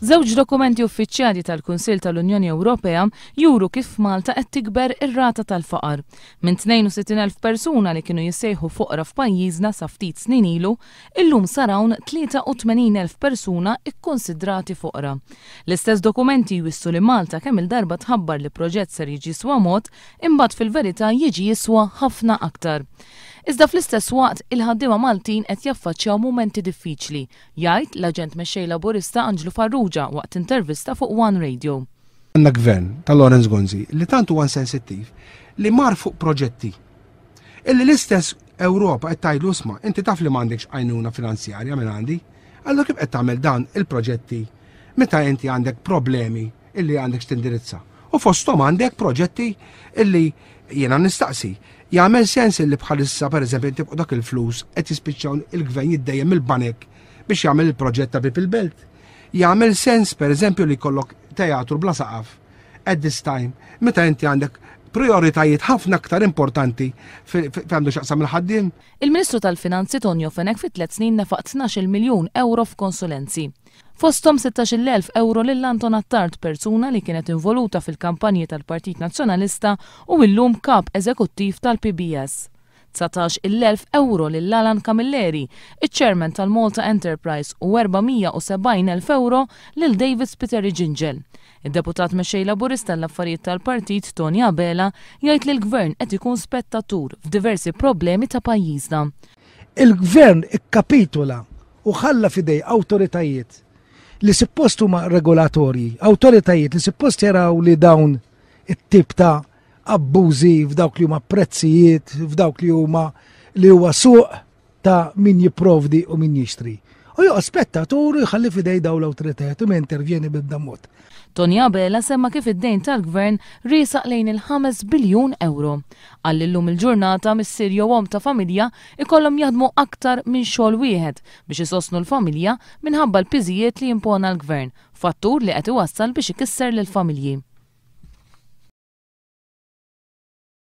Żewġ dokumenti uffiċjali tal-Kunsill tal-Unjoni Ewropea juru kif f'Malta qed tikber ir-rata tal-faqar. Minn 62,000 persuna li kienu jissejħu foqra f'pajjiżna sa ftit snin ilu, illum sar hawn 83,000 persuna kkunsidrati foqra. L-istess dokumenti jwissu li Malta kemm-il darba tħabbar li proġett ser jiġi jiswa mod, imbagħad fil-verità jiġi jiswa ħafna aktar. Iżda fl-istess waqt, il-ħaddiema Maltin qed jaffaċċjaw mumenti diffiċli, jgħid l-Aġent Mexxej Laburista Anġlu Farrugia waqt intervista fuq One Radio. Għandna gvern ta' Lawrence Gonzi li tant huwa insensittiv li mar fuq proġetti illi l-istess Ewropa qed tgħidlu isma' inti taf li m'għandekx għajnuna finanzjarja minn għandi, allura kif qed tagħmel dan il-proġetti meta inti għandek problemi illi għandek x'tindirizza. U fosthom għandek proġetti illi jiena nistaqsi. Jagħmel sens illi bħalissa pereżempju inti dak il-flus qed jispiċċaw il-gvern jiddejjem mill-banek biex jagħmel il-proġett ta' Bib il-Belt. Jagħmel sens pereżempju li jkollok teatru bla saqaf at this time meta inti għandek prioritajiet ħafna aktar importanti għandu xaqsam il-ħaddiem. Il-Ministru tal-Finanzi Tonio Fenech fi tliet snin nefaq 12 miljun euro f'konsulenzi. Fosthom 16,000 ewro lil Anton Attard, persuna li kienet involuta fil-kampanji tal-Partit Nazzjonalista u illum Kap Eżekuttiv tal-PBS. 19,000 ewro lil Alan Camilleri, iċ-Chairman tal-Malta Enterprise u 470,000 ewro lil David Spiteri Gingell. Id-Deputat Mexxej Laburista għall-Affarijiet tal-Partit Tony Abela jgħid li l-Gvern qed ikun spettatur f'diversi problemi ta' pajjiżna. Il-Gvern ikkapitula u ħalla f'idej awtoritajiet li suppost huma regolatorji, awtoritajiet li suppost jaraw li dawn it-tip ta' abbużi f'dawk li huma prezzijiet, f'dawk li huma li huwa suq ta' min jipprovdi u min jixtri. U joqgħod spettatur u jħalli f'idej dawn l-awtoritajiet u ma jintervjeni b'ebda mod. Tony Abela semma kif id-dejn tal-Gvern riesaq lejn il-5 biljun ewro. Qal li llum il-ġurnata missier jew omm ta' familja ikollhom jaħdmu aktar minn xogħol wieħed biex isostnu l-familja minħabba l-piżijiet li impona l-Gvern, fattur li qed iwassal biex ikisser lill-familji.